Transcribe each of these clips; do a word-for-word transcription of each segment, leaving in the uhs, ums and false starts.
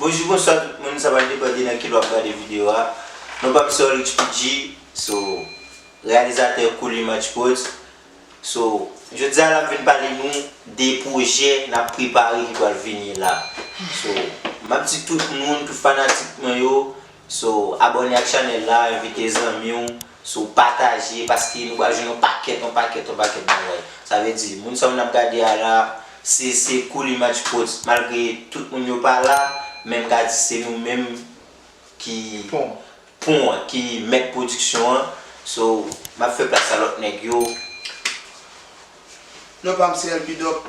Bonjou, bonswa tout moun, sa pral depann de nan ki lè w ap gade videyo a. Non pa m se Rich P G, so, reyalizatè Cool Image Prodz. So, jodi a la m vin pale nou de pwojè n ap prepare ki pral vini la. So, m ap di tout moun, tout fanatik mwen yo, so, abòne ak chanèl la, envite zanmi w, so, pataje, paske nou pral jwenn yon pakèt, yon pakèt, yon pakèt bagay. Sa vle di, moun sa yo n ap gade a la, se, se Cool Image Prodz. Malgre tout moun yo pa la, men m ka di se nou menm ki pon an, ki mèt pwodiksyon an. So, m ap fè plas a lòt nèg yo. Non pa m se L P Dop.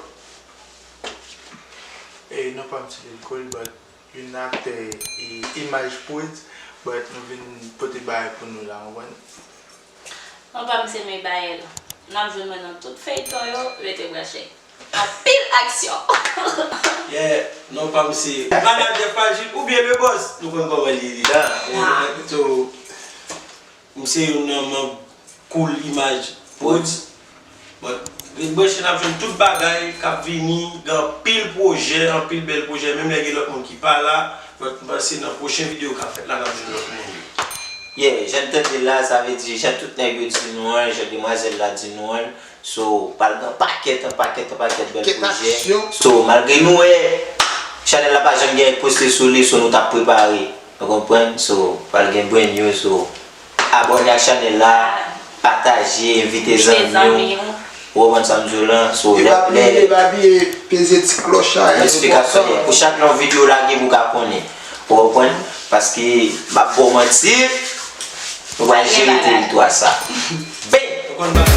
E non pa m se Lil Cole, but youn nan aktè e Image Prodz, but nou vin pote bagay pou nou la, w konprann? Non pa m se Mebaël. N ap jwenn mwen nan tout feyton yo, rete branche. Anpil aksyon! Yeah, non pa m se manadjè Fajil oubyen le boss, nou konn kòman li ye la. So, m se youn nan manb Cool Image Prodz. But, ret branche, n ap jwenn tout bagay k ap vini, gen anpil pwojè, anpil bèl pwojè, menm lè gen lòt moun ki pa la, but m panse nan pwochen videyo k ap fèt la, n ap jwenn lòt moun yo. Yeah, jan n tande la, sa vle di, jan tout nèg yo di nou an, jan demwazèl la di nou an, so, pral gen pakèt, an pakèt, an pakèt bèl pwojè. So, malgre nou wè, chanèl la pa janm gen poste sou li, so nou t ap prepare. Ou konprann? So, pral gen brand new, so, abòne ak chanèl la, pataje, envite zanmi w. Ou konprann sa m di w lan? So, lè, lè, epa bliye peze ti klòch la, e enpòtan. Pou chak lè yon videyo lage pou w ka konnen. Ou konprann? Paske, m p ap ba w manti, nou pral jere teritwa sa. Bang!